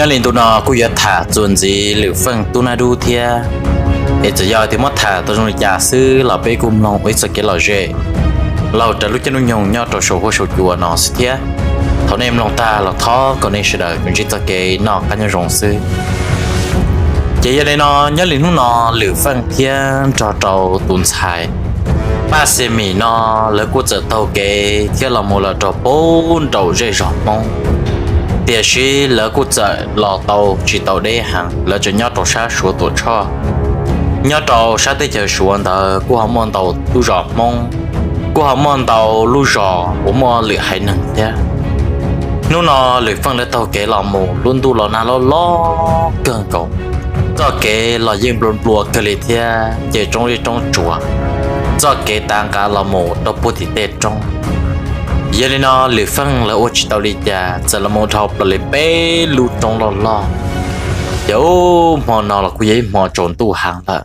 Nyob li ntu no kuj yuav tham txuas ntxiv Lwm Feej tub nab dub thiab. Es txawm yog tias muab tham tau zoo li cas xwb los peb kuj mloog ua ib txoj kev lom zem los raws lub caij lub nyoog nyob rau saum huab saum cua no xwb thiab. Thaum nej mloog tag los thov kom nej sawv daws ntsib txoj kev noj qab nyob zoo xwb. Ces yog li no, nyob li hnub no Lwm Feej thiab nrog rau tus ntxhais Paj Xia Mim no, lawv kuj txawm taug kev thiab los mus lawm rau puag nraum zej zos Hmoob. Tiam sis lawv kuj txawm los tau tsis tau deb heev, lawv tseem nyob rau sab Suav Tuam Tshoj. Nyob rau sab teb chaws Suav ntawd kuj ho muaj ntau lub zos Hmoob, kuj ho muaj ntau lub zos uas muaj lwm haiv neeg thiab. Hnub no Lwm Feej lawv taug kev los mus lub ntuj los nag loj loj kawg nkaus, txoj kev los yeej nplua nplua kawg li thiab nce roob zeb roob tsuas, txoj kev tav nqa los mus rau puag tim tej roob. Yog li no Lwm Feej lawv ua tsis tau li cas txawm los mus dhau plaws li peb lub roob loj loj. Ces ub, hmo no los kuj yog ib hmo tsaus ntuj heev lawm.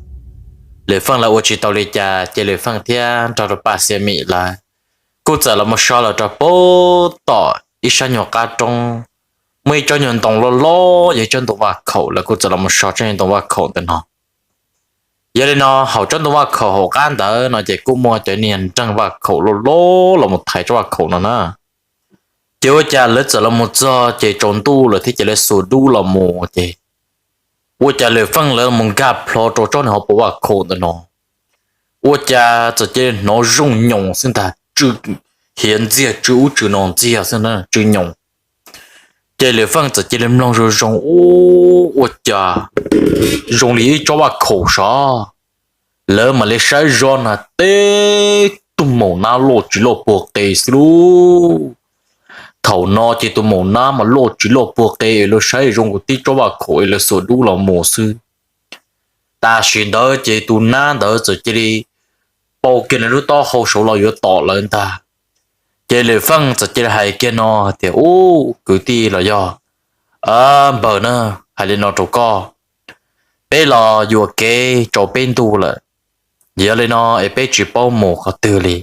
Lwm Feej lawv ua tsis tau li cas ces Lwm Feej thiab nrog rau Paj Xia Mim lawv kuj txawm los mus so lawm rau puag tom ib sab nyuag qab roob, muaj ib tsob nyuag ntoo loj loj, yog ib tsob ntoo vaj khaum, lawv kuj txawm los mus so tsob nyuag ntoo vaj khaum ntawm no. Yog li no hauv tsob ntoo vaj khaum hauv qab ntawd no ces kuj muaj cov niag nreeg vaj khaum loj loj los mus thaiv tsob vaj khaum no na. Ces ua cas lawv txawm los mus txog ces tsaus ntuj lawm thiab ces lawv xuas dub los mus ces ua cas Lwm Feej lawv mus nkag plho rau tsob niag hauv paus vaj khaum ntawm no, ua cas txawm cia li hnov zoo nyoos xwb ntag, tsw hiav ntxiag, tsw ub tsw no ntxiag xwb na, tsw nyoos. Ces Lwm Feej txawm cia li mloog zoo zoo, ub, ua cas zoo li ib tsob vaj khaum sov. Lawv mam li saib zoj na, teb, tus maum nab loj tsis loj puag qe xwb lauj. Thaum no ces tus maum nab mas loj tsis loj puag qe es lawv saib zoo nkaus tib tsob vaj khaum es lawv xuas dub los mus xwb. Tam sim ntawd ces tus nab ntawd txawm cia li pau kiag nws lub taub hau saud los yuav tom lawv ntag. Ces Lwm Feej txawm cia li hais kiag no tias, ub, kwv tij los yog npawg na, hais li no rau koj, peb los yuam kev tsaus peb ntuj lawm. Yog li no es peb tsis paub mus qhov twg li.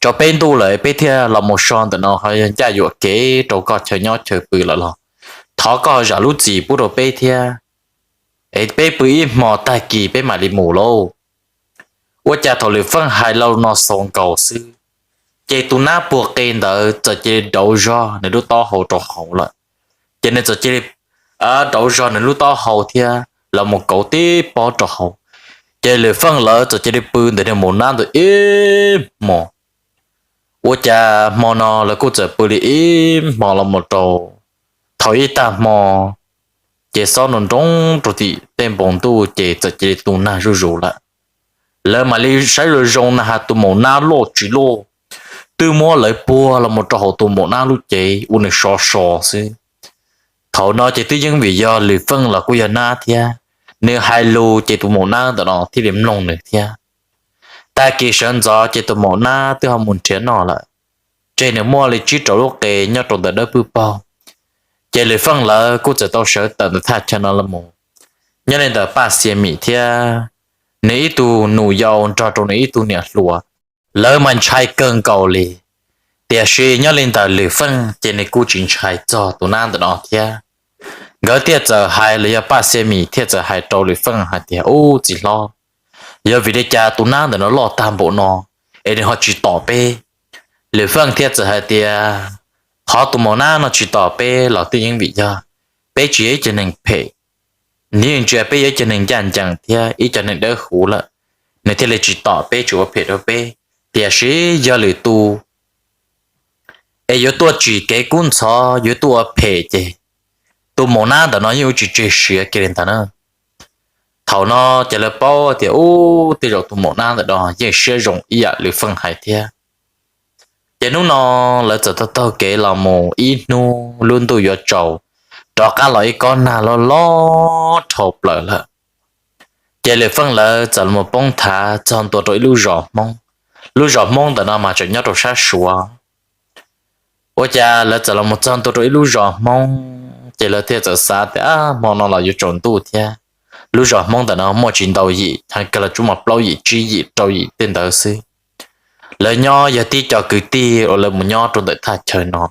Tsaus peb ntuj lawm es peb thiaj los mus so ntawm no ho yog ncaj yuam kev rau koj chaw nyob chaw pw lawm los thov koj ho zam lub txim pub rau peb thiab, es peb pw ib hmo tag kis peb mam li mus lauj. Ua cas thaum Lwm Feej hais lo no xaus nkaus xwb, ces tus nab puag qe ntawd txawm cia li dauv zog nws lub taub hau rau hauv lawm. Ces nws txawm cia li dauv zog nws lub taub hau thiab los mus kauv tib pob rau hauv. Ces Lwm Feej lawv txawm cia li pw ntawm niag maum nab ntawd ib hmo. Ua cas hmo no lawv kuj txawm pw li ib hmo los mus rau thaum ib tag hmo, ces xob nroo nroo rau tim tej npoo ntuj ces txawm cia li tu nag zuj zus lawm. Lawv mam li saib zoo zoo na has tus maum nab loj tsis loj twb muab lawv puag los mus rau hauv tus maum nab lub cev ua nws sov so xwb. Thaum no ces twb yeej vim yog Lwm Feej los kuj yog nab thiab, nws hais lus ces tus maum nab ntawm no thiaj li mloog nws thiab. Tag kis sawv ntxov ces tus maum nab twb ho mus nrhiav noj lawm, tseg nws muaj li tsib rau lub qe nyob rau ntawm dawb pwb paug. Ces Lwm Feej lawv kuj txawm tau sawv tawm ntawm thaj chaw no los mus. Nyob li ntawm Paj Xia Mim thiab nws ib tug nus yau nrog rau nws ib tug niam hluas, lawv mas ntshai kawg nkaus li. Tiam sis nyob li ntawm Lwm Feej ces nws kuj tsis ntshai txog tus nab ntawm no thiab. Nkawd thiaj txawm hais los yog Paj Xia Mim thiaj txawm hais rau Lwm Feej hais tias, ub, txiv hlob, yog vim li cas tus nab ntawm no loj tag npaum no es nws ho tsis tom peb? Lwm Feej thiaj txawm hais tias, qhov tus maum nab no tsis tom peb los twb yeej vim yog peb tsis yog ib cov neeg phem, nws yeej ntsia peb yog ib cov neeg ncaj ncees thiab ib cov neeg dawb huv lawm, nws thiaj li tsis tom peb tsis ua phem rau peb. Tiam sis yog lwm tus es yuav tuaj tsim kev kub ntxhov yuav tuaj ua phem ces tus maum nab ntawm no yeej yuav tsis tseg siav kiag li ntag na. Thaum no ces lawv paub tias ub, tej zaum tus maum nab ntawm no yeej siab zoo ib yam Lwm Feej hais thiab. Ces hnub no lawv txawm taug taug kev los mus ib hnub lub ntuj yuav tsaus, rov qab los ib kob nag loj loj dhau plaws lawm. Ces Lwm Feej lawv txawm los poob thav txog ntua rau ib lub zos Hmoob. Lub zos Hmoob ntawm no mas tseem nyob rau sab Suav. Ua cas lawv txawm los txog ntua rau ib lub zos Hmoob ces lawv thiaj txawm xav tias, ab, hmo no los yuav tsaus ntuj thiab. Lub zos Hmoob ntawm no muaj tsis ntau yim, heev kawg los tsuas muaj plaub yim tsib yim rau yim tej ntawd xwb. Lawv nyob yog tib co kwv tij uas lawv mus nyob rau ntawm thaj chaw no.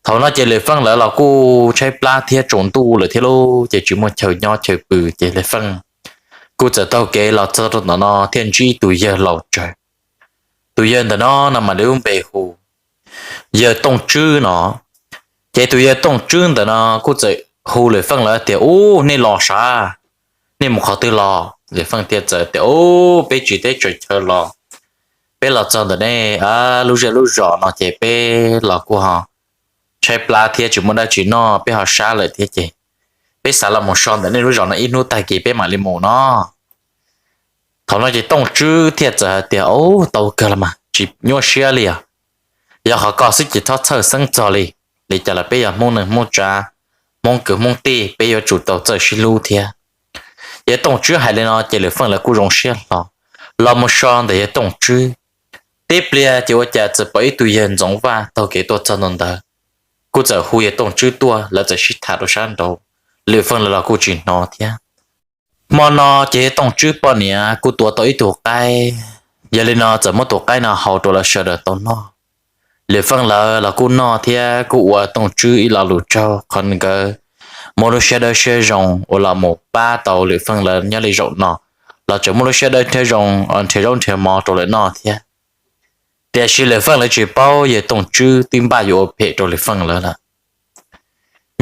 Thaum no ces Lwm Feej lawv los kuj tshaib plab thiab tsaus ntuj lawm thiab lauj, ces tsis muaj chaw nyob chaw pw, ces Lwm Feej kuj txawm taug kev los txog rau ntawm no thiaj ntsib tus yawg laus tsawv. Tus yawg ntawm no no mas lub npe hu yawg Tooj Tswb no. Ces tus yawg Tooj Tswb ntawm no kuj txawm hu Lwm Feej lawv tias, Ub, nej los sav? Nej mus qhov twg los? Lwm Feej thiaj txawm tias, Ub, peb tsis teb tsaws chaw los, peb los txog ntawm nej lub zej lub zos no ces peb los kuj ho tshaib plab thiab tsis muaj dab tsi noj, peb ho sab lawm thiab ces peb xav los mus so ntawm nej lub zos no ib hnub tag kis peb mam li mus no. Thaum no ces Tooj Tswb thiaj txawm hais tias, Ub, tau kawg los mas, tsis nyuaj siab li os. Yog qhov koj xwb ces txhob txhawj xeeb txog li. Li cas los peb yog Hmoob neej Hmoob tsav, Hmoob kwv Hmoob tij, peb yuav tsum tau txawj sib hlub thiab. Yawg Tooj Tswb hais li no ces Lwm Feej lawv kuj zoo siab hlo los mus so ntawm yawg Tooj Tswb. Tib pliag ces ua cas txawm pom ib tug yawg Ntxoov Vaj taug kev tuaj txog ntawm ntawd, kuj txawm hu yawg Tooj Tswb tuaj, lawv txawm sib tham rau sab nraud. Lwm Feej lawv los kuj tsis hnov thiab. Hmo no ces yawg Tooj Tswb poj niam kuj tua tau ib tug qaib, yog li no txawm muab tus qaib no hau rau lawv sawv daws tau noj. Lwm Feej lawv los kuj noj thiab kuj ua Tooj Tswb ib lo lus tsaug qhov nkawd muaj lub siab dawb siab zoo uas los mus pab tau Lwm Feej lawv nyob li zaum no, los tseem muaj lub siab dawb thiab zoo nrhiav zaub nrhiav mov rau lawv noj thiab. Tiam sis Lwm Feej lawv tsis paub yawg Tooj Tswb twb npaj yuav ua phem rau Lwm Feej lawv lawm.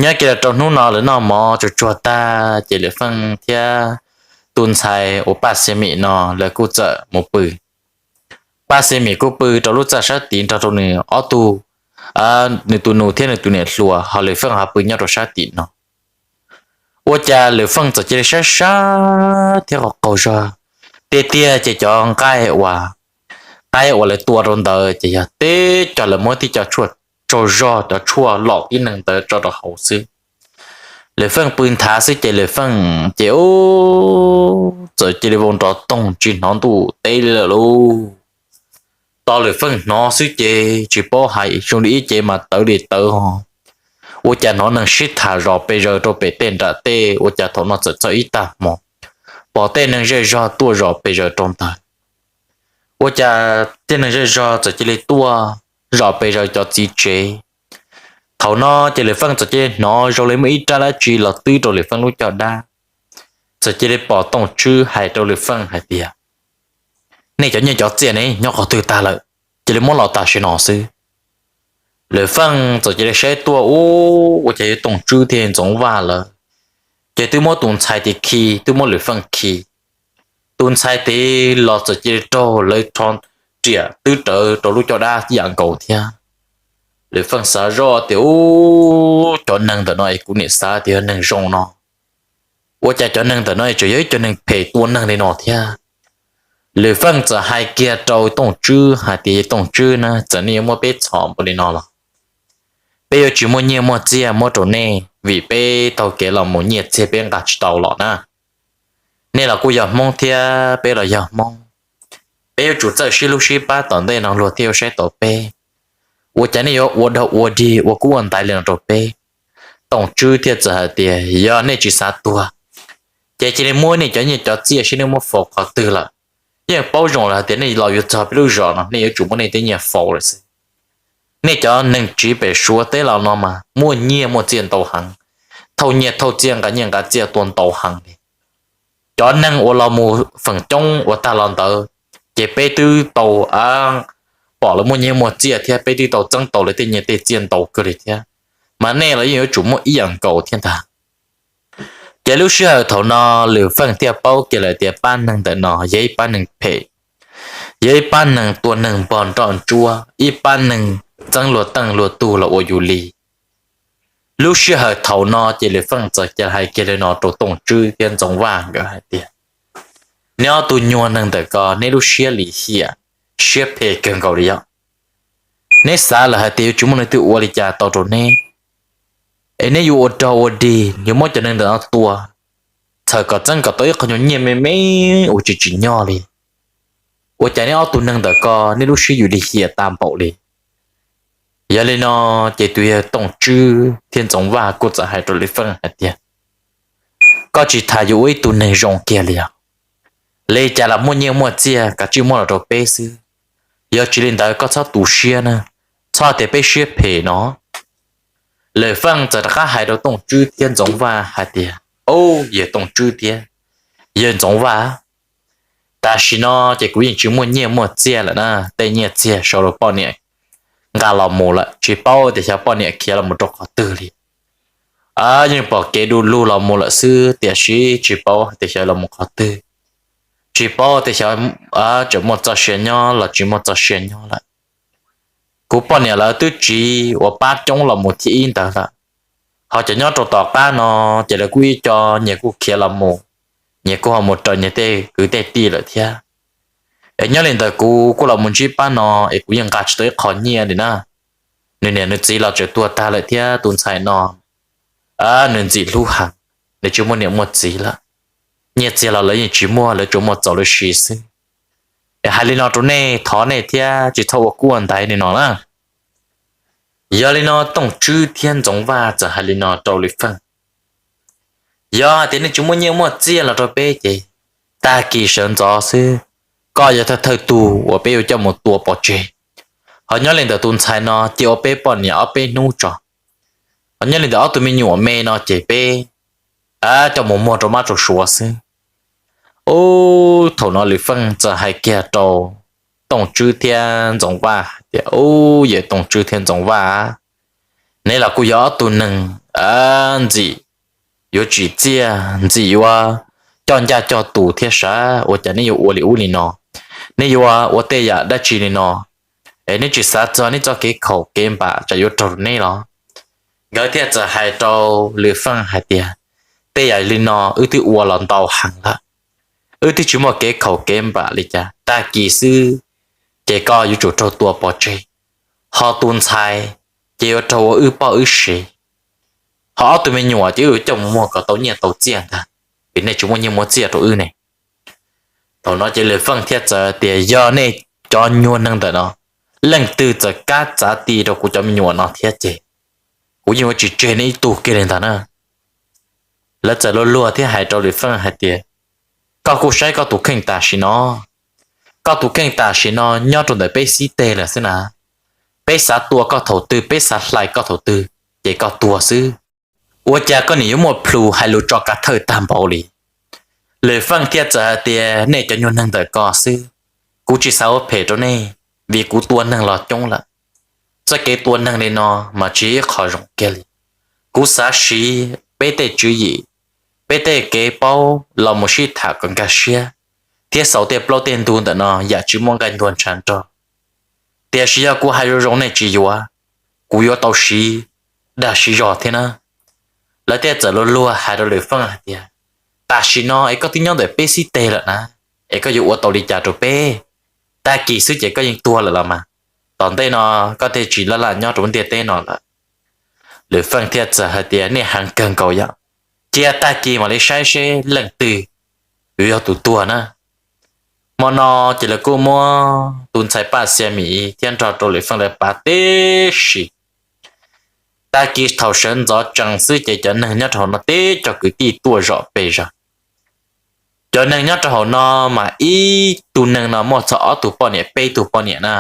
Nyob kiag los rau hnub no lawv noj mov tsuag tsuag tag ces Lwm Feej thiab tus ntxhais uas Paj Xia Mim no lawv kuj txawm mus pw. Paj Xia Mim kuj pw rau lub txaj sab tid nrog rau nws ob tug, nws tus nus thiab nws tus niam hluas, ho Lwm Feej ho pw nyob rau sab tim no. Ua cas Lwm Feej txawm cia li saib saib thiab qaug qaug zog. Tiag tiag ces cov nqaij uas, qaib uas lawv tua rau ntawd ces yog teb cov lawv muab tib co tshuaj tsaug zog, cov tshuaj lom tib neeg ntawd tso rau hauv xwb. Lwm Feej pw nthav xwb ces Lwm Feej ces txawm cia li vau nrov toog tsis hnov ntuj teb li lawm lauj. Tos Lwm Feej hnov xwb ces tsis paub hais zoo li ib ce mas tawv li tawv ho. Ua cas hnov neeg sib tham zom pes zaws rau pem tej nram tej, ua cas thaum no txawm txog ib tag hmo, pom tej neeg zej zog tuaj zom pes zaws rau ntawd. Ua cas tej neeg zej zog txawm cia li tuaj zom pes zaws cov txiv tsev. Thaum no ces Lwm Feej txawm cia li hnov zoo li muaj ib rab dab tsi los twb rau Lwm Feej lub caj dab. Txawm cia li pom Tooj Tswb hais rau Lwm Feej hais tias, Nej cov nyiaj cov txiaj ne nyob qhov twg tag lawm? Cia li muab los tam sim no xwb. Lwm Feej txawm cia li saib tuaj ub, ua cas yog Tooj Tswb thiab Ntxoov Vaj lawm, ces twb muab tus ntxhais tid khi, twb muab Lwm Feej khi. Tus ntxhais tid los txawm cia li raug lawv rho riam twb rawv rau lub caj dab yam nkaus thiab. Lwm Feej xav zoj tias, Ub, cov neeg ntawm no es kuv niam xav tias yog neeg zoo no, ua cas cov neeg ntawm no es tseem yog ib co neeg phem tua neeg li no thiab? Lwm Feej txawm hais kiag rau Tooj Tswb hais tias, Tooj Tswb na, txawm nej yuav muab peb txhom npaum li no los peb yuav tsis muaj nyiaj muaj txiaj muab rau nej, vim peb taug kev los mus nyiaj txiag peb nqa tsis tau los na. Nej los kuj yog Hmoob thiab peb los yog Hmoob, peb yuav tsum txawj sib hlub sib pab tom ntej no luag thiaj yuav saib taus peb. Ua cas nej yuav ua dog ua dig ua kub ua ntaiv li no rau peb? Tooj Tswb thiaj txawm hais tias, Yog nej tsis xav tuag, ces cia li muab nej cov nyiaj cov txiaj seb nej muab faus qhov twg lawm. Yeej paub zoo lawm hais tias nej los yuav txog peb lub zos no nej yuav tsum muab nej tej nyiaj faus lawm xwb. Nej cov neeg tsiv pem Suav teb los no mas muaj nyiaj muaj txiaj ntau heev, thauj nyiaj thauj txiaj nqa nyiaj nqa txiaj tua ntau heev li. Cov neeg uas los mus feem coob uas tag los ntawd, ces peb twb tau pom lawv muaj nyiaj muaj txiaj thiab peb twb tau txeeb tau lawv tej nyiaj tej txiaj ntau kawg li thiab, mas nej los yeej yuav tsum muaj ib yam nkaus thiab ntag. Ces lub sij hawm thaum no Lwm Feej thiaj paub kiag lawm tias pab neeg ntawm no yog ib pab neeg phem, yog ib pab neeg tua neeg npog nroj ntsuab, ib pab neeg txeeb luag teej luag tug los ua yus li. Lub sij hawm thaum no ces Lwm Feej txawm cia hais kiag li no rau Tooj Tswb thiab Ntxoov Vaj nkawd hais tias, Neb ob tug nyuag neeg ntawm ko neb lub siab lim hiam, siab phem kawg nkaus li yom. Neb xav lawm hais tias yuav tsis muaj neeg twg ua li cas tau rau neb, es neb yuav ua rog ua dig yuav muab cov neeg ntawm no tua, txhawm kom txeeb kom tau ib qho nyuag nyiaj me me uas tsis tsim nyog li. Ua cas neb ob tug neeg ntawm ko neb lub siab yuav lim hiam tag npaum li? Yog li no ces tus yawg Tooj Tswb thiab Ntxoov Vaj kuj txawm hais rau Lwm Feej hais tias, Koj tsis tham yuav ua ib tug neeg zoo kiag li os. Li cas los muaj nyiaj muaj txiaj kav tsij muab los rau peb xwb. Yog tsis li ntawd koj txhob tu siab na, txhob tias peb siab phem no. Lwm Feej txawm rov qab hais rau Tooj Tswb thiab Ntxoov Vaj hais tias, Ub, yawg Tooj Tswb thiab yawg Ntxoov Vaj, tam sim no ces kuv yeej tsis muaj nyiaj muaj txiaj lawm na, tej nyiaj txiag sau rau poj niam nqa los mus lawm, tsis paub tias xyov poj niam khiav los mus rau qhov twg li. Yeej pom kev du lug los mus lawm xwb, tiam sis tsis paub tias xyov los mus qhov twg, tsis paub tias xyov tseem muaj txoj sia nyob los tsis muaj txoj sia nyob lawm. Kuv poj niam lawv twb tsiv uas pab coob los mus thiab ib ntawd lawm, ho cov nyob rau tom qab no ces lawv kuj ib co nyias kuj khiav los mus, nyias kuj ho mus raws nyias tej kwv tej tij lawm thiab. Es nyob li ntawd kuv kuj los mus ntsib pab no es kuv yeej nqa tsis tau ib qho nyiaj li na. Nws niam nws txiv los tseem tuag tag lawm thiab tus ntxhais no nws ntxim hlub heev, nws tsis muaj niam muaj txiv lawm, nyiaj txiag los lawv yeej tsis muaj, lawv tsuas muaj txaus lawv siv xwb. Es hais li no rau nej, thov nej thiab tsis txhob ua kub ua ntaiv li no na. Yog li no Tooj Tswb thiab Ntxoov Vaj txawm hais li no rau Lwm Feej, Yog hais tias nej tsis muaj nyiaj muaj txiaj los rau peb ces tag kis sawv ntxov xwb, koj yog thawj thawj tug uas peb yuav coj mus tua pov tseg. Ho nyob li ntawm tus ntxhais no cia ua peb poj niam ob peb hnub tso. Ho nyob li ntawm ob tug me nyuam me no ces peb coj mus muag rau mab rau suav xwb. Ub, thaum no Lwm Feej txawm hais kiag rau Tooj Tswb thiab Ntxoov Vaj hais tias, Ub, yawm Tooj Tswb thiab Ntxoov Vaj, neb los kuj yog ob tug neeg ntxim yuav tsim txiaj, ntxim yuav coj ncaj coj tus thiab sav, ua cas neb yuav ua li ub li no? Neb yuav ua tej yam dab tsi li no? Es neb tsis xav txog neb txoj kev khaum kev npam tsam yuav raug neb los? Nkawd thiaj txawm hais rau Lwm Feej hais tias, Tej yam li no wb twb ua los ntau heev lawm, wb twb tsis muaj kev khaum kev npam li cas, tag kis xwb ces koj yuav tsum raug tua pov tseg. Ho tus ntxhais ces yuav raug ua wb poj wb sev. Ho ob tug me nyuam ces wb yuav coj mus muag kom tau nyiaj tau txiaj ntag, vim nej tsis muaj nyiaj muaj txiaj rau wb ne. Thaum no ces Lwm Feej thiaj txawm tias, Yog nej cov nyuag neeg ntawm no leej twg txawm kam txav ti rau kuv cov me nyuam no thiab ces kuv yeej yuav tsis tseg nej ib tug kiag li ntag na. Lawv txawm luag luag thiab hais rau Lwm Feej hais tias, Koj kuj saib koj tus kheej tam sim no, koj tus kheej tam sim no nyob rau ntawm peb xib teg lawm xwb na. Peb xav tua koj thaum twg, peb xav hlais koj thaum twg ces koj tuag xwb. Ua cas koj nim yuav muaj plhus hais lus tso kav thawj tag npaum li? Lwm Feej thiaj txawm hais tias, Nej cov nyuag neeg ntawm ko xwb, kuv tsis xav ua phem rau nej, vim kuv tua neeg los coob lawm. Txoj kev tua neeg li no mas tsis yog ib qho zoo kiag li. Kuv xav siv peb tej tswv yim, peb tej kev paub los mus sib tham kom nkag siab, thiab xaus tej plaub tej ntug ntawm no yam tsis muaj nqaij ntuag ntshav nrog. Tiam sis yog kuv hais zoo zoo nej tsis yuav, kuv yuav tau siv dag siv zog thiab na. Lawv thiaj txawm luag luag hais rau Lwm Feej hais tias, Tam sim no es koj twb nyob ntawm peb xib teg lawm na, es koj yuav ua tau li cas rau peb? Tag kis xwb ces koj yeej tuag lawm los mas, tom ntej no koj thiaj tsis laj laj nyob rau ntiaj teb no lawm. Lwm Feej thiaj txawm hais tias, Nej heev kawg nkaus yom, cia tag kis mam li saib seb leej twg yuav yog tus tuag na. Hmo no ces lawv kuj muab tus ntxhais Paj Xia Mim thiab nrog rau Lwm Feej lawv pav tib si. Tag kis thaum sawv ntxov tsees xwb ces cov neeg nyob rau hauv no teb cov kwv tij tuaj zom pes zog. Cov neeg nyob rau hauv no mas ib tug neeg no muaj txog ob tug poj niam peb tug poj niam na.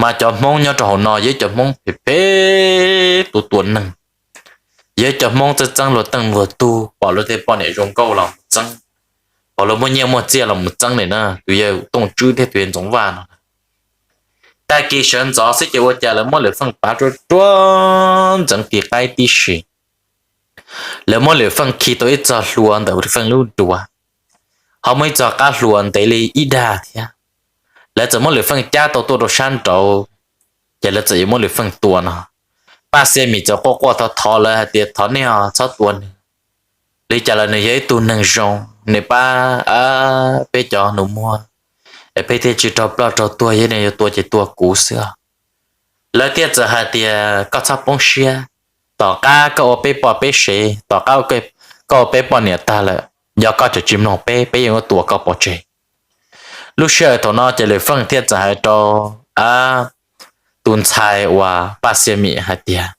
Mas cov Hmoob nyob rau hauv no yog cov Hmoob phem phem tua tua neeg, yog cov Hmoob txeeb txeeb luag teej luag tug, pom luag tej poj niam zoo nkauj los mus txeeb, pom luag muaj nyiaj muaj txiaj los mus txeeb li na, tus yawg Tooj Tswb thiab tus yawg Ntxoov Vaj no. Tag kis sawv ntxov xwb ces ua cas lawv muab Lwm Feej pav ruaj ruaj ntxeev tis qaib tib si. Lawv muab Lwm Feej khi tau ib txog hlua ntawm Lwm Feej lub duav, ho muaj ib txog qab hlua ntev li ib dag thiab. Lawv txawm muab Lwm Feej cab tau tuaj rau sab nraud, ces lawv txawm yuav muab Lwm Feej tua no. Paj Xia Mim txawm quaj quaj thov thov lawv hais tias, Thov nej os, txhob tua nws. Li cas los nws yog ib tug neeg zoo, nws pab peb cov nus muag, es peb thiaj tsis raug ploj raug tuag, yog nws yuav tua ces tua kuv xwb. Lawv thiaj txawm hais tias, Koj txhob poob siab, tom qab koj ua peb poj peb sev, tom qab koj ua peb poj niam tag lawm, yog koj tseem tsis mloog peb, peb yeej yuav tua koj pov tseg. Lub sij hawm thaum no ces Lwm Feej thiaj txawm hais rau tus ntxhais uas Paj Xia Mim hais tias,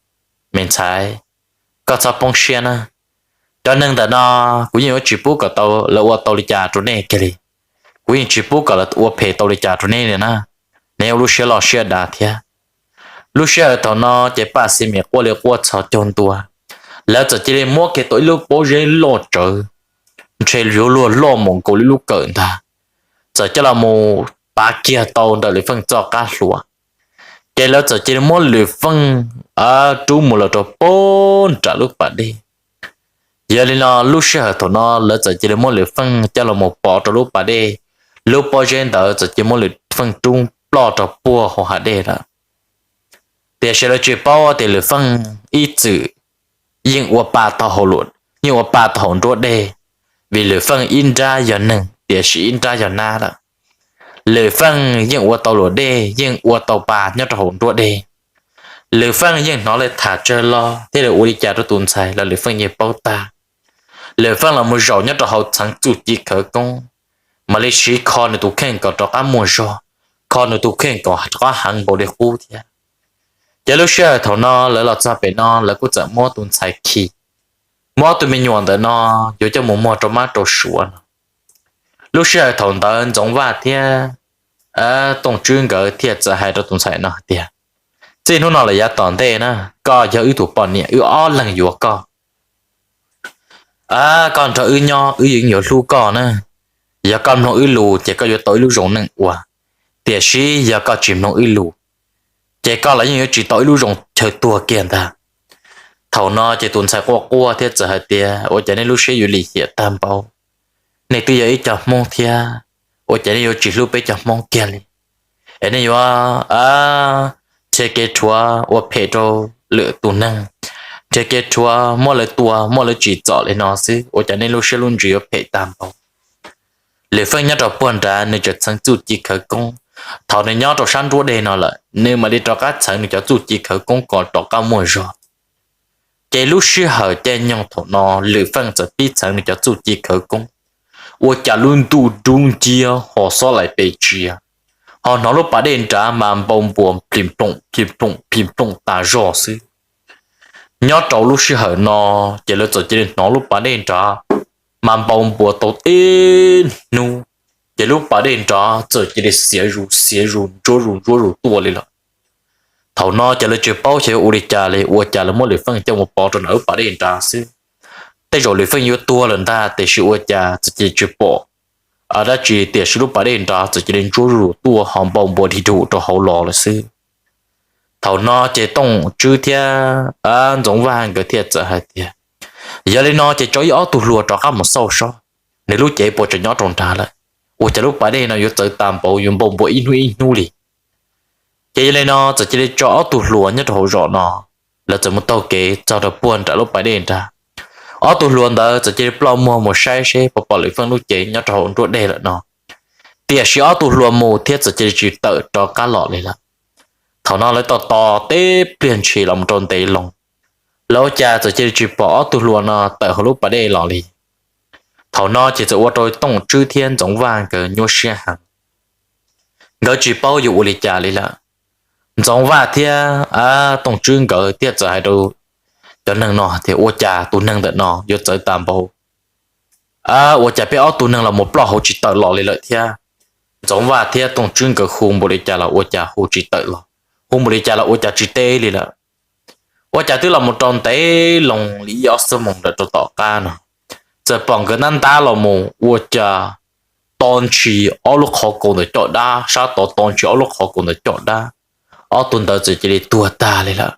Me ntxhais, koj txhob poob siab na. Cov neeg ntawm no kuv yeej yuav tsis pub kom tau lawv ua tau li cas rau nej kiag li. Kuv yeej tsis pub kom lawv ua phem tau li cas rau nej li na. Nej ua lub siab loj siab dav thiab. Lub sij hawm thaum no ces Paj Xis Mim quaj li quaj txhos caug ntua, lawv txawm cia li muab kiag tau ib lub pob zeb loj tsawv, ntshe yuav luag loj mus nkaus li lub kawm ntag, txawm coj los mus pav kiag tau ntawm Lwm Feej txoj qab hlua. Ces lawv txawm cia li muab Lwm Feej rub mus lawm rau pem nram lub pas dej. Yog li no lub sij hawm thaum no lawv txawm cia li muab Lwm Feej coj los mus pov rau lub pas dej, lub pob zeb ntawd txawm cia li muab Lwm Feej rub ploj rau puag hauv hav dej lawm. Tiam sis lawv tsis paub tias Lwm Feej ib txwm yeej ua pa tau hauv, yeej ua pa tau hauv nruab dej, vim Lwm Feej ib nrab yog neeg tiam sis ib nrab yog nab lawm. Lwm Feej yeej ua tau luam dej, yeej ua tau pa nyob rau hauv nruab dej. Lwm Feej yeej hnov lawv tham tsawg los thiab lawv ua li cas rau tus ntxhais los Lwm Feej yeej paub tag. Lwm Feej los mus zaum nyob rau hauv txheev txuj ci khawv koob, mam li siv kho nws tus kheej kom rov qab muaj zog, kho nws tus kheej kom rov qab heev npaum li qub thiab. Ces lub sij hawm thaum no lawv los txog pem no lawv kuj txawm muab tus ntxhais khi, muab ob tug me nyuam ntawm no yuav coj mus muag rau mab rau suav no. Lub sij hawm thaum ntawd Ntxoov Vaj thiab Tooj Tswb nkawd thiaj txawm hais rau tus ntxhais no hais tias, txij hnub no lawm yav tom ntej na, koj yog wb tus poj niam, wb ob leeg yuav koj. Koj nrog wb nyob wb yeej yuav hlub koj na. Yog koj mloog wb lus ces koj yuav tau ib lub zoo neej ua, tiam sis yog koj tsis mloog wb lus ces koj los yeej yuav tsis tau ib lub zoo chaw tuag kiag ntag. Thaum no ces tus ntxhais quaj quaj thiab txawm hais tias, ua cas nej lub siab yuav lim hiam tag npaum? Nej twb yog ib co Hmoob thiab, ua cas nej yuav tsis hlub peb cov Hmoob kiag li? Es nej yuav nrhiav kev rhuav ua phem rau lwm tus neeg, nrhiav kev rhuav muab lawv tua muab lawv tsim txom li no xwb, ua cas nej lub siab lub ntsws yuav phem tag npaum? Lwm Feej nyob rau puag nrad nws tseem txheev txuj ci khawv koob. Thaum nws nyob rau sab nruab dej no lawm nws mam li rov qab txheev nws cov txuj ci khawv koob kom rov qab muaj zog. Ces lub sij hawm caij nyoog thaum no Lwm Feej txawm pib txheev nws cov txuj ci khawv koob, ua cas lub ntuj dub nciab ho xob laim pes tsia, ho hnov lub pas dej nrad mas npau npuas plim ploom plim ploom plim ploom tas zog xwb. Nyob rau lub sij hawm no ces lawv txawm cia li hnov lub pas dej nrad mas npau npuas tau ib hnub, ces lub pas dej nrad txawm cia li xiav zus xiav zus ntsuab zus ntsuab zus tuaj li lawm. Thaum no ces lawv tsis paub xyov yuav ua li cas li, ua cas lawv muab Lwm Feej coj mus pov rau nram lub pas dej nrad xwb. Tej zaum Lwm Feej yuav tuag lawm ntag tiam sis ua cas txawm cia li tsis pom dab tsi, tiam sis lub pas dej nrad txawm cia li ntsuab zus tuaj ho npau npuas dig dug rau hauv los lawm xwb. Thaum no ces Tooj Tswb thiab Ntxoov Vaj nkawd thiaj txawm hais tias, yog li no ces tso ib ob tug hluas rov qab mus xauj sob, nws lub cev puas tseem nyob rau nrad lawm, ua cas lub pas dej no yuav txawv tas npaum yuav npau npuas ib hnub ib hnub li. Ces yog li no txawm cia li tso ob tug hluas nyob rau hauv zos no, lawv txawm mus taug kev txog rau puag nram lub pas dej nrad. Ob tug hluas ntawd txawm cia li ploj muag mus saib seb puas pom Lwm Feej lub cev nyob rau hauv nruab dej lawm no. Tiam sis ob tug hluas mus thiab txawm cia li tsis tawm rov qab los li lawm. Thaum no lawv tos tos teb pliag ntshis los mus rau ntev loo, lawv ua cas txawm cia li tsis pom ob tug hluas no tawm hauv lub pas dej los li. Thaum no ces txawm ua rau Tooj Tswb thiab Ntxoov Vaj nkawd nyuaj siab heev, nkawd tsis paub yuav ua li cas li lawm. Ntxoov Vaj thiab Tooj Tswb nkawd thiaj txawm hais rau cov neeg no tias, ua cas tus neeg ntawm no yuav txawv tas npaum, ua cas peb ob tug neeg los mus ploj hauv tsis tawm los li lawm thiab. Ntxoov Vaj thiab Tooj Tswb nkawd hu npaum li cas los ua cas hu tsis tawm los, hu npaum li cas los ua cas tsis teb li lawm. Ua cas twb los mus rau ntev loo li ib ob xuab moos lawm rau tom qab no, txawm pom nkawd ntab ntab los mus ua cas to ntshis ob lub qhov kaus ntawm caj dab, sab tod to ntshis ob lub qhov kaus ntawm caj dab, ob tug ntawd txawm cia li tuag tag li lawm.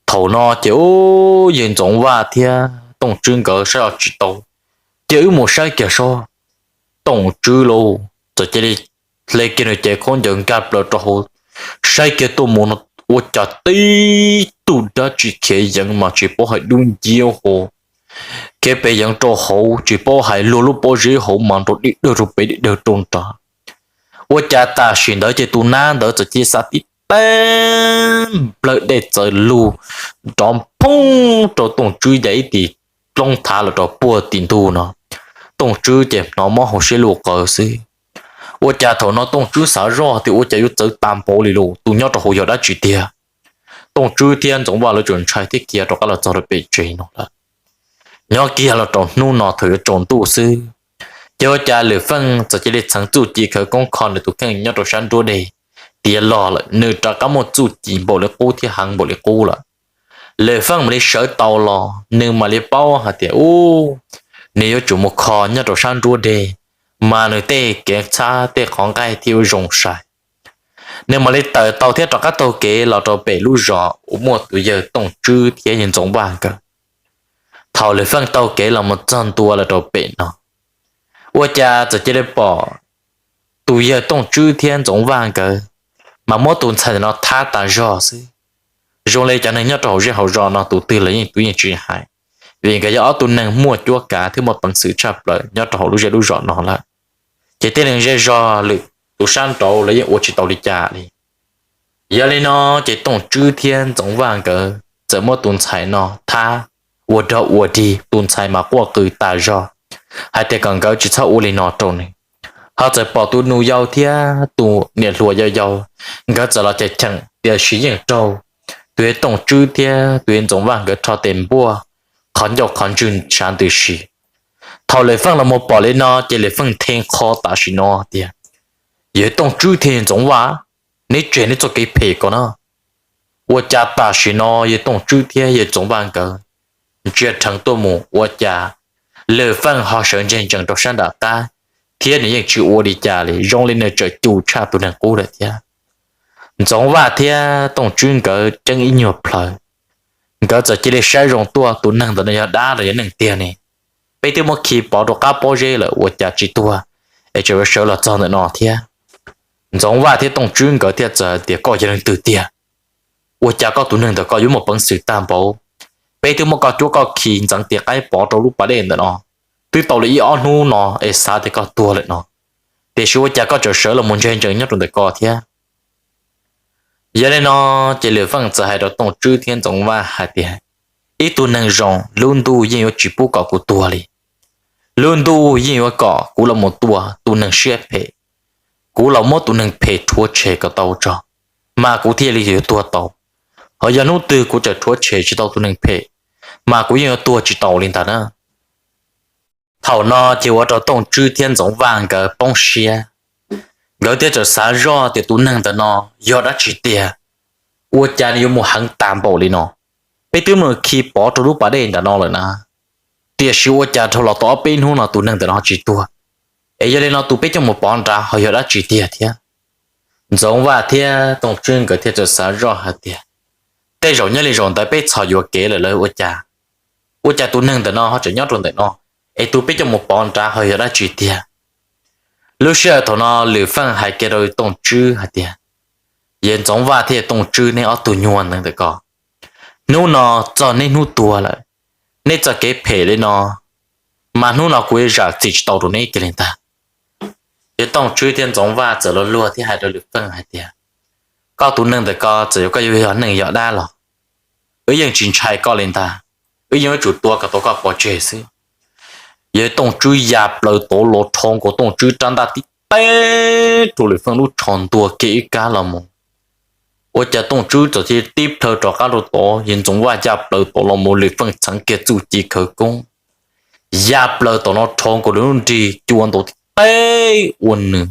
Thaum no ces ub, yawg Ntxoov Vaj thiab Tooj Tswb nkawd saib los tsis tau, cia wb mus saib kiag sob. Tooj Tswb lauj txawm cia li hle kiag nws cev khaub ncaws nkag plaws rau hauv, saib kiag tuaj mus no ua cas tib tug dab tsi khiav yeev mas tsis paub hais dub nciab ho, khiav pes yeev rau hauv tsis paub hais luag lub pob zeb hauv mas nrov dig dawg rau pem dig dawg rau nrad. Ua cas tam sim ntawd ces tus nab ntawd txawm cia li xav tib teg nplawg dej txawv lug nrov phoob rau Tooj Tswb ya ib tis dloob thav los rau puag tim ntug no. Tooj Tswb ces hnov mob hauv siab lug qawv xwb. Ua cas thaum no Tooj Tswb xav zoj tias ua cas yuav txawv tas npaum li lus, tus nyob rau hauv yog dab tsi tiag. Tooj Tswb thiab Ntxoov Vaj lawv tseem ntshai thiab khiav rov qab los txog rau pem tsev no lawm. Nyob kiag los rau hnub no thaum yuav tsaus ntuj xwb, ces ua cas Lwm Feej txawm cia li txheev txuj ci khawv koob kho nws tus kheej nyob rau sab nruab dej, tiav log lawm, nws rov qab muaj txuj ci npaum li qub thiab heev npaum li qub lawm. Lwm Feej mam li sawv tau los nws mam li paub hais tias ub, nws yuav tsum mus kho nyob rau sab nruab deg, mas nws tej kev txhab tej qhov nqaij thiaj yuav zoo sai. Nws mam li tawm tau thiab rov qab taug kev los rau pem lub zos uas muaj tus yawg Tooj Tswb thiab yawg Ntxoov Vaj nkawd. Thaum Lwm Feej taug kev los mus txog ntua los rau pem no, ua cas txawm cia li pom tus yawg Tooj Tswb thiab Ntxoov Vaj nkawd mas muab tus ntxhais ntawm no thab tas zog xwb. Zoo li cov neeg nyob rau hauv zej hauv zos no tus twg los yeej tus yeej tsis hais, vim nkawd yog ob tug neeg muaj cuab kav thiab muaj peev xwm tshaj plaws nyob rau hauv lub zej lub zos no lawm. Ces tej neeg zej zog lwm tus sab nraud los yeej ua tsis tau li cas li. Yog li no ces Tooj Tswb thiab Ntxoov Vaj nkawd txawm muab tus ntxhais no thab ua dog ua dig, tus ntxhais mas quaj qw tas zog hais tias kom nkawd tsis txhob ua li no rau nws. Ho txawm pom tus nus yau thiab tus niam hluas yau yau, nkawd txawm los cheem cheem, tiam sis yeej raug tus yawg Tooj Tswb thiab tus yawg Ntxoov Vaj nkawd rho tes npuaj qhov ncauj qhov ntswg sab ntws si. Thaum Lwm Feej los mus pom li no ces Lwm Feej nthe qho tam sim no tias, yawg Tooj Tswb thiab yawg Ntxoov Vaj, neb tseg neb txoj kev phem ko na. Ua cas tam sim no yawg Tooj Tswb thiab yawg Ntxoov Vaj nkawd ntsia dheev tuaj mus, ua cas Lwm Feej ho sawv ntseg ntsees rau sab nram qab thiab nws yeej tsis ua li cas li, zoo li nws tseem cum tshaj tus neeg qub lawm thiab. Ntxoov Vaj thiab Tooj Tswb nkawd ceeb ib nyuag plhaw, nkawd txawm cia li saib zoo tuaj, tus neeg ntawm no yog dab los yog neeg tiag ne? Peb twb muab khi pov rau qab pob zeb lawm ua cas tsis tuag es tseem sawv los txog ntawm no thiab. Ntxoov Vaj thiab Tooj Tswb nkawd thiaj txawm hais tias, koj yog leej twg tiag? Ua cas koj tus neeg ntawm koj yuav muaj peev xwm tag npaum? Peb twb muab koj cuab koj khi ntxeev tis qaib pov rau lub pas dej ntawm no twb tau li ib ob hnub no es xav tias koj tuag lawm no, tiam sis ua cas koj tseem sawv los mus ntsia ntsees nyob rau ntawm ko thiab? Yog li no ces Lwm Feej txawm hais rau Tooj Tswb thiab Ntxoov Vaj hais tias, ib tug neeg zoo lub ntuj yeej yuav tsis pub kom kuv tuag li. Lub ntuj yeej yuav kom kuv los mus tua tus neeg siab phem, kuv los muab tus neeg phem rhuav tshem kom tau tso, mas kuv thiaj li yuav tuag tau. Ho yog hnub twg kuv tseem rhuav tshem tsis tau tus neeg phem, mas kuv yeej yuav tuag tsis tau li ntag na. Thaum no ces ua rau Tooj Tswb thiab Ntxoov Vaj nkawd poob siab, nkawd thiaj txawm xav zoj tias tus neeg ntawm no yog dab tsi tiag, ua cas nws yuav mus heev tas npaum li no? Peb twb mus khi pov rau lub pas dej nram no lawm na, tiam sis ua cas dhau los tau ob peb hnub no tus neeg ntawm no ho tsis tuag, es yog li no tus peb coj mus pov nrad ho yog dab tsi tiag thiab? Ntxoov Vaj thiab Tooj Tswb nkawd thiaj txawm xav zoj hais tias, tej zaum nyob li zaum ntawd peb txhos yuam kev lawm lauj, ua cas, ua cas tus neeg ntawm no ho tseem nyob rau ntawm no, es tus peb coj mus pov nrad ho yog dab tsi tiag? Lub sij hawm thaum no Lwm Feej hais kiag rau Tooj Tswb hais tias, yawg Ntxoov Vaj thiab Tooj Tswb, neb ob tug nyuag neeg ntawm ko, hnub no txog neb hnub tuag lawm. Neb txoj kev phem li no, mas hnub no kuv yuav zam txim tsis tau rau neb kiag li ntag. Yawg Tooj Tswb thiab Ntxoov Vaj txawm luag luag thiab hais rau Lwm Feej hais tias, koj tus neeg ntawm ko txawm yuav koj yuav yog neeg yog dab los wb yeej tsis ntshai koj li ntag, wb yeej yuav tsum tua kom tau koj pov tseg xwb. Yawg Tooj Tswb ya plaws tod los rho nkaus Tooj Tswb rab ntaj tib teb rau Lwm Feej lub tsho ntua kiag ib kab los mus. Ua cas Tooj Tswb txawm cia li tib plhaw rov qab rau tod, yawg Ntxoov Vaj ya plaws tod los mus, Lwm Feej txheev kiag txuj ci khawv koob ya plaws tom no rho nkaus nws lub nrig cua ntaus tib teb ua nws,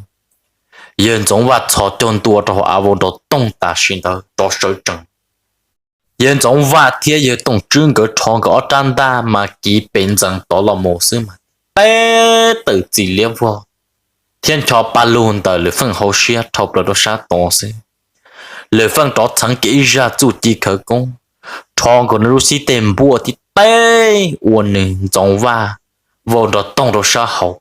yawg Ntxoov Vaj txhos caug ntua rau hauv av vau nrov toog tam sim ntawd rov sawv tsees. Yawg Ntxoov Vaj thiab yawg Tooj Tswb nkawd rho nkawd ob rab ntaj mas kiv pes ntxeev tod los mus xwb mas tib teb tawm txim liab vog thiab ncho pa lug ntawm Lwm Feej hauv siab dhau plaws rau sab tod xwb. Lwm Feej rov txheev kiag ib zaj txuj ci khawv koob, rho nkaus nws lub xib teg npuaj tib teb ua nws Ntxoov Vaj vau nrov toog rau sab hauv.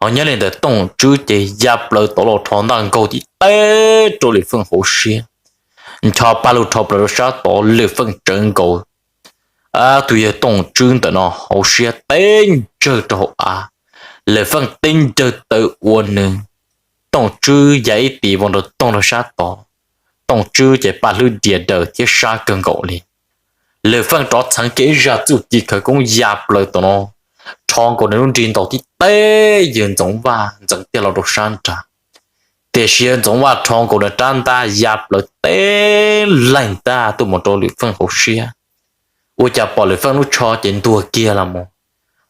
Ho nyob li ntawm Tooj Tswb ces ya plaws tod los rho ntaj nkaug tib teb rau Lwm Feej hauv siab, ncho pa lug dhau plaws rau sab tod, Lwm Feej tsawv nkaus tus yawg Tooj Tswb ntawm no hauv siab teb ntsawg rau hauv av. Lwm Feej teb ncaws taw ua nws, Tooj Tswb ya ib tis vau nrov toog rau sab tod. Tooj Tswb ces pa hlwb dias daws thiab sab kawg nkaus li. Lwm Feej rov txheev kiag ib zaj txuj ci khawv koob ya plaws tom no, rho nkaus nws lub nrig ntaus tib teb yawg Ntxoov Vaj ntxeev tiag los rau sab nrad. Tiam sis yawg Ntxoov Vaj rho nkaus nws rab ntaj ya plaws teb laig ntaj tuaj mus rau Lwm Feej hauv siab, ua cas pom Lwm Feej lub tsho ces ntuag kiag los mus,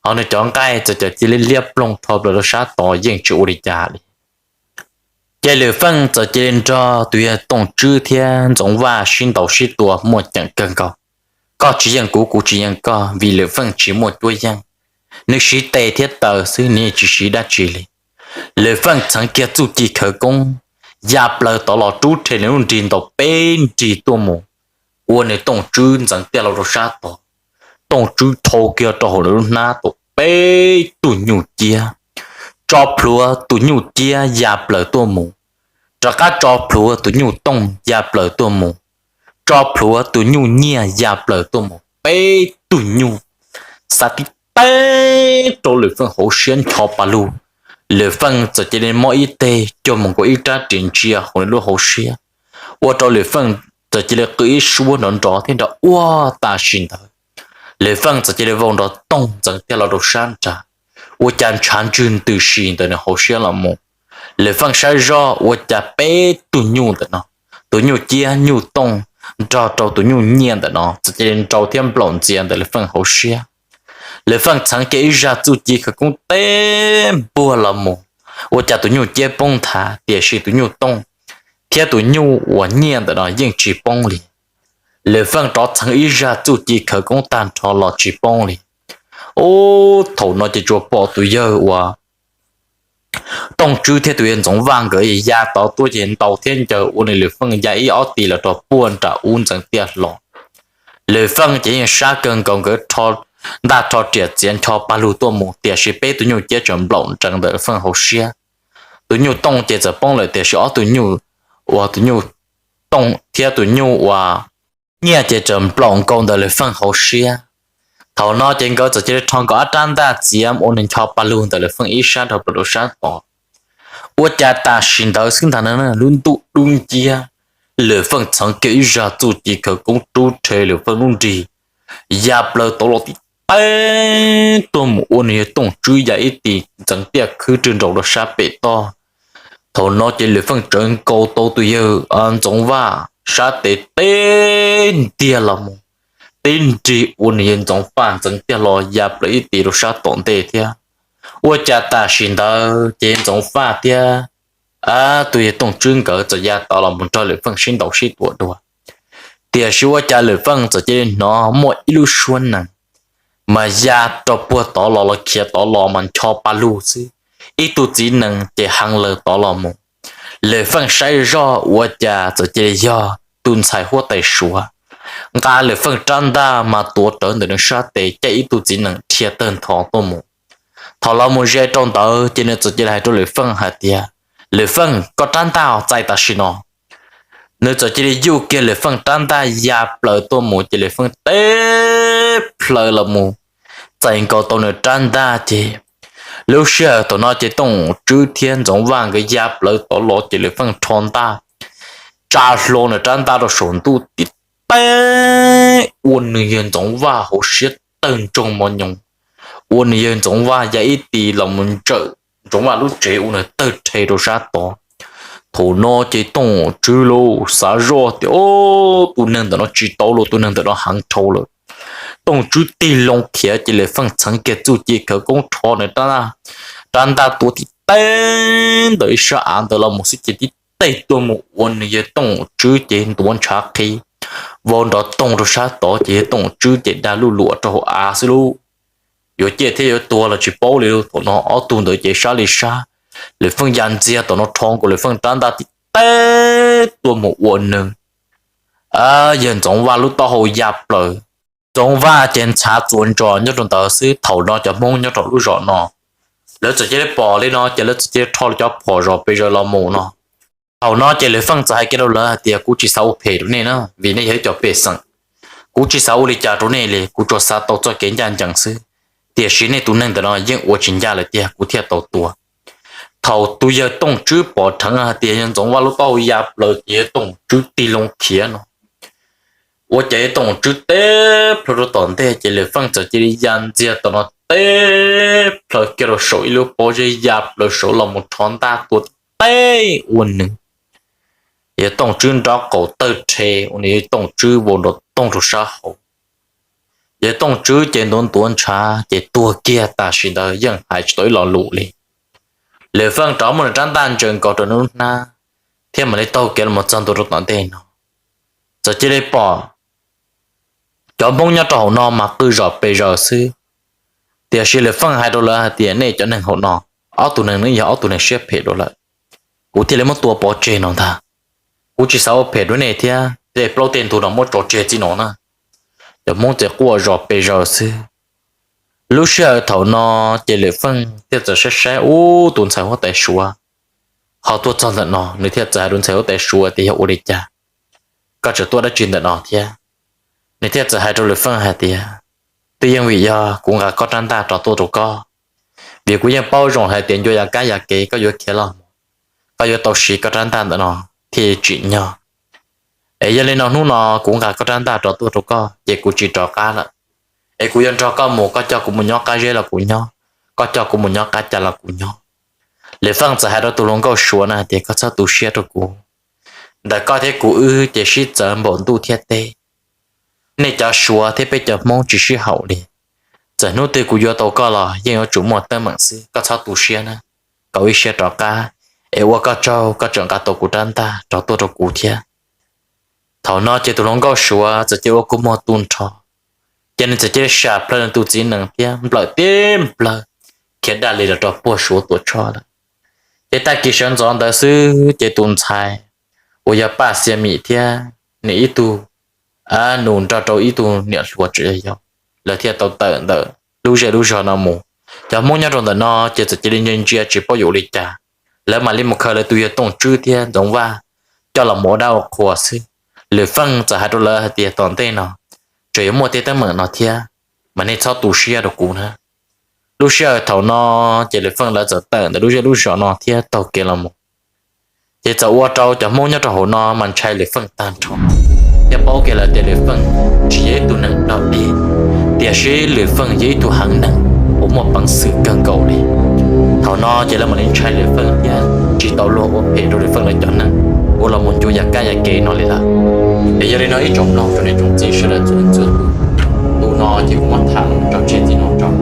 ho nws cov nqaij txawm cov cia li liab ploog dhau plaws rau sab tod yeej tsis ua li cas li. Ces Lwm Feej txawm cia li nrog tus yawg Tooj Tswb thiab Ntxoov Vaj sib ntaus sib tua muaj ceem kawg nkaus. Koj tsis yeej kuv, kuv tsis yeej koj, vim Lwm Feej tsis muaj cuab yeej, nws siv tes thiab taw xwb, nws yeej tsis siv dab tsi li. Lwm Feej txheev kiag txuj ci khawv koob ya plaws tod los rub rhe nws lub nrig ntaus peb nrig tuaj mus, ua nws Tooj Tswb ntxeev tiaj los rau sab tod. Tooj Tswb thau kiag rau hauv nws lub hnab tau peb tug nyuj ciab, tso plhuav tus nyuj ciab ya plaws tuaj mus, rov qab tso plhuav tus nyuj tooj ya plaws tuaj mus, tso plhuav tus nyuj nyiaj ya plaws tuaj mus peb tug nyuj, xa tib teg rau Lwm Feej hauv siab ncho pa lug. Lwm Feej txawm cia li mob ib teg cuag mus nkaus ib rab riam ntsia hauv nws lub hauv siab, ua rau Lwm Feej txawm cia li qw ib suab nrov nrov thiab nrov uag tam sim ntawd. Lwm Feej txawm cia li vau nrov toog ntxeev tiaj los rau sab nrad, ua cas ntshav ntswg ntws si ntawm nws hauv siab los mus. Lwm Feej saib zoj ua cas peb tug nyuj ntawm no, tus nyuj ciab nyuj tooj nrog rau tus nyuj nyiaj ntawm no txawm cia li nrau thiab nplaum ntxias ntawm Lwm Feej hauv siab. Lwm Feej txheev kiag ib zaj txuj ci khawv koob teb npuag los mus, ua cas tus nyuj ciab poob nthav, tiam sis tus nyuj tooj thiab tus nyuj uas nyiaj ntawm no yeej tsis poob li. Lwm Feej rov txheev ib zaj txuj ci khawv koob tag nrho los tsis poob li. Ub, thaum no ces tsuas pom tus yawg uas Tooj Tswb thiab tus yawg Ntxoov Vaj nkawd ya tod tuaj ces ntaus thiab ncaws ua nws Lwm Feej ya ib ob tis los rau puag nram ub ntxeev tiaj hlo. Lwm Feej ces yeej sab kawg nkaus, nkawd rho ntaj rho riam txiav ncho pa lug tuaj mus, tiam sis peb tus nyuj ciab tseem nplaum nreev ntawm Lwm Feej hauv siab. Tus nyuj tooj ces txawm poob lawm, tiam sis ob tug nyuj uas tus nyuj tooj thiab tus nyuj uas nyiaj ces tseem nplaum nkaus ntawm Lwm Feej hauv siab. Thaum no ces nkawd txawm cia li rho nkaus ob rab ntaj txiav ua nws ncho pa lug ntawm Lwm Feej ib sab dhau plaws rau sab tod. Ua cas tam sim ntawd xwb ntag na, lub ntuj dub nciab, Lwm Feej txheev kiag ib zaj txuj ci khawv koob rub rhe Lwm Feej lub nrig ya plaws tod los tib teg tuaj mus ua nws yawg Tooj Tswb ya ib tis ntxeev tiaj khwb rwg nraus rau sab pem toj. Thaum no ces Lwm Feej tsawv nkaus tau tus yawg Ntxoov Vaj sab tes teb ntiag los mus, tib nrig ua nws yawg Ntxoov Vaj ntxeev tiaj hlo ya plaws ib tis rau sab tom ntej thiab. Ua cas tam sim ntawd ces Ntxoov Vaj thiab tus yawg Tooj Tswb nkawd txawm ya tod los mus nrog Lwm Feej sib ntaus sib tua dua. Tiam sis ua cas Lwm Feej txawm cia li hnov muaj ib lub suab nees mas ya rau puag tod los, los khiav tod los mas ncho pa lug xwb, ib tug txiv nees ces hee laws tod los mus. Lwm Feej saib zoj ua cas txawm cia li yog tus ntxhais huab tais Suav, nqa Lwm Feej rab ntaj mas tuav rawv ntawm nws sab tes caij ib tug txiv nees dhia tawg ntho tuaj mus. Thaum los mus ze rau ntawd ces nws txawm cia li hais rau Lwm Feej hais tias, Lwm Feej, koj rab ntaj txais tam sim no. Nws txawm cia li yuj kiag Lwm Feej rab ntaj ya plaws tuaj mus ces Lwm Feej teb plaws los mus txais nkaus tau nws rab ntaj ces lub sij hawm thaum no ces Tooj Tswb thiab Ntxoov Vaj nkawd ya plaws tod los ces Lwm Feej rho ntaj tsa hlo nws rab ntaj rau saum ntuj tib teg ua nws yawg Ntxoov Vaj hauv siab tawg ntsoog mos nyoos, ua nws yawg Ntxoov Vaj ya ib tis los mus ntsawm Ntxoov Vaj lub tsev ua nws tawg rhe rau sab tod. Thaum no ces Tooj Tswb los xav zoj tias, o, tus neeg ntawm no tsis tau los, tus neeg ntawm no heev dhau lawm. Tooj Tswb tig loo khiav ces Lwm Feej txheev kiag txuj ci khawv koob rho nws rab ntaj tuav tib teg ntawm ib sab av ntawd los mus xwb ces tib teg tuaj mus ua nws yawg Tooj Tswb ces ntuav ntshav qhi, vau nrov toog rau sab tod ces yawg Tooj Tswb ces dag luj luam rau hauv av xwb lauj. Yuav ciaj thiab yuav tuag los tsis paub li lauj. Thaum no ob tug ntawd ces sab li sab, Lwm Feej ya ntxiag tom no rho nkaus Lwm Feej rab ntaj tib teg tuaj mus ua nws yawg Ntxoov Vaj lub taub hau ya plaws. Ntxoov Vaj ces ntshav txuas ntsos nyob rau ntawd xwb. Thaum no cov Hmoob nyob rau lub zos no lawv txawm cia li pom li no ces lawv txawm cia li rho cov phom zom pes zaws los mus no. Thaum no ces Lwm Feej txawm hais kiag rau lawv hais tias, kuv tsis xav ua phem rau nej na, vim nej yog ib co pej xeem. Kuv tsis xav ua li cas rau nej li, kuv tsuas xav tau txoj kev ncaj ncees xwb. Tiam sis nej tus neeg ntawm no yeej ua tsis ncaj lawm tiag, kuv thiaj tau tua. Thaum tus yawg Tooj Tswb pom dheev hais tias yawg Ntxoov Vaj lub taub hau ya plaws ces yawg Tooj Tswb tig loo khiav no, ua cas yawg Tooj Tswb teb plhaw rau tom ntej ces Lwm Feej txawm cia li ya ntxiag tom no teb plhaw kiag rau saum ib lub pob zeb ya plaws saud los mus rho ntaj tua tib teg ua nws. Yawg Tooj Tswb nrov qaum tawg rhe ua nws yawg Tooj Tswb vau nrov toog rau sab hauv. Yawg Tooj Tswb ces ntuav ntuav ntshav ces tuag kiag tam sim ntawd yeej hais tsis tau ib lo lus li. Lwm Feej rov muab nws rab ntaj ntsaws nkaus rau nws lub hnab, thiab mam li taug kev los txog ntua rau tom ntej no. Txawm cia li pom cov Hmoob nyob rau hauv no mas qw zom pes zaws xwb, tiam sis Lwm Feej hais rau lawv hais tias nej cov neeg hauv no, ob tug neeg no yog ob tug neeg siab phem dua lawm, kuv thiaj li muab tua pov tseg no ntag. Kuv tsis xav ua phem rau nej thiab, tej plaub tej ntug no muab tso tseg txij no na. Cov Hmoob txawm quaj zom pes zaws xwb. Lub sij hawm thaum no ces Lwm Feej thiaj txawm saib saib ub tus ntxhais huab tais Suav ho tuaj txog ntawm no, nws thiaj txawm hais rau ntxhais huab tais Suav tias yog ua li cas koj tseem tuaj dab tsi ntawm no thiab. Nws thiaj txawm hais rau Lwm Feej hais tias twb yeej vim yog kuv nqa koj rab ntaj rov tuaj rau koj, vim kuv yeej paub zoo hais tias ncua yav kab yav kev koj yuav khiav los mus, koj yuav tau siv koj rab ntaj ntawm no thiaj tsim nyog. Es yog li no hnub no kuv nqa koj rab ntaj rov tuaj rau koj ces kuv tsis rov qab lawm, es kuv yuav nrog koj mus, koj coj kuv mus nyob qab zeb los kuv nyob, koj coj kuv mus nyob qab cas los kuv nyob. Lwm Feej txawm hais rau tus hluas nkauj Suav na hais tias koj txhob tu siab rau kuv, ntawm koj thiab kuv wb ces sib txawv npaum ntuj thiab teb. Nej cov Suav thiab peb cov Hmoob tsis sib haum li. Txawm hnub twg kuv yuav tau koj los yeej yuav tsum muaj teeb meem xwb, koj txhob tu siab na. Koj ua ib siab rov qab, es ua koj tsaug koj tseem nqa tau kuv rab ntaj rov tuaj rau kuv thiab. Thaum no ces tus hluas nkauj Suav txawm cia li ua kua muag tu nrho, ces nws txawm cia li sam plhaw nws tus txiv nees thiab nplawm tib nplawg khiav daj li los rau puag Suav Tuam Tshoj lawm. Ces tag kis sawv ntxov ntawd xwb ces tus ntxhais uas yog Paj Xia Mim thiab nws ib tug nus nrog rau ib tug niam hluas tseem yau, lawv thiaj tau tawm ntawm lub zej lub zog no mus. Cov Hmoob nyob rau ntawm no ces txawm cia li ntsia ntsia tsis paub yuav ua li cas, lawv mam li mus khaws lawv tus yawg Tooj Tswb thiab Ntxoov Vaj coj los mus ua dab ua qhua xwb. Lwm Feej txawm hais rau lawv hais tias tom ntej no tseem yuav muaj tej teeb meem no thiab, mas nej txhob tu siab rau kuv na. Lub sij hawm thaum no ces Lwm Feej lawv txawm tawm ntawm lub zej lub zos no thiab taug kev los mus. Ces txawm ua rau cov Hmoob nyob rau hauv no mas ntshai Lwm Feej tag nrho, thiab paub kiag lawm tias Lwm Feej tsis yog ib tug neeg dog dig, tiam sis Lwm Feej yog ib tug heev neeg uas muaj peev xwm kawg nkaus li. Thaum no ces lawv mam li ntshai Lwm Feej thiab tsis tau luag ua phem rau Lwm Feej lawv cov neeg uas los mus ncua yav kab yav kev no li lawm. Es yog li no ib tsoom mloog rau nej tsoom txiv sawv daws txhua leej txhua tus, tus no ces kuv muab tham los rau tseg txij no rau,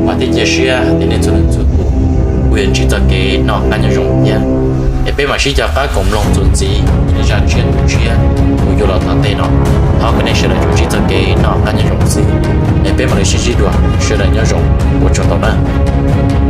vam thiab cia siab tias nej txhua leej txhua tus kuj yuav ntsib txoj kev noj qab nyob zoo thiab. Es peb mam sib caw qab koom mloog txuas ntxiv zaj tshiab tus tshiab uas yuav los tom ntej no. Thov kom nej sawv daws tsuas ntsib txoj kev noj qab nyob zoo xwb, es peb mam li sib ntsib dua, sawv daws nyob zoo, ua tsaug ntau nawb.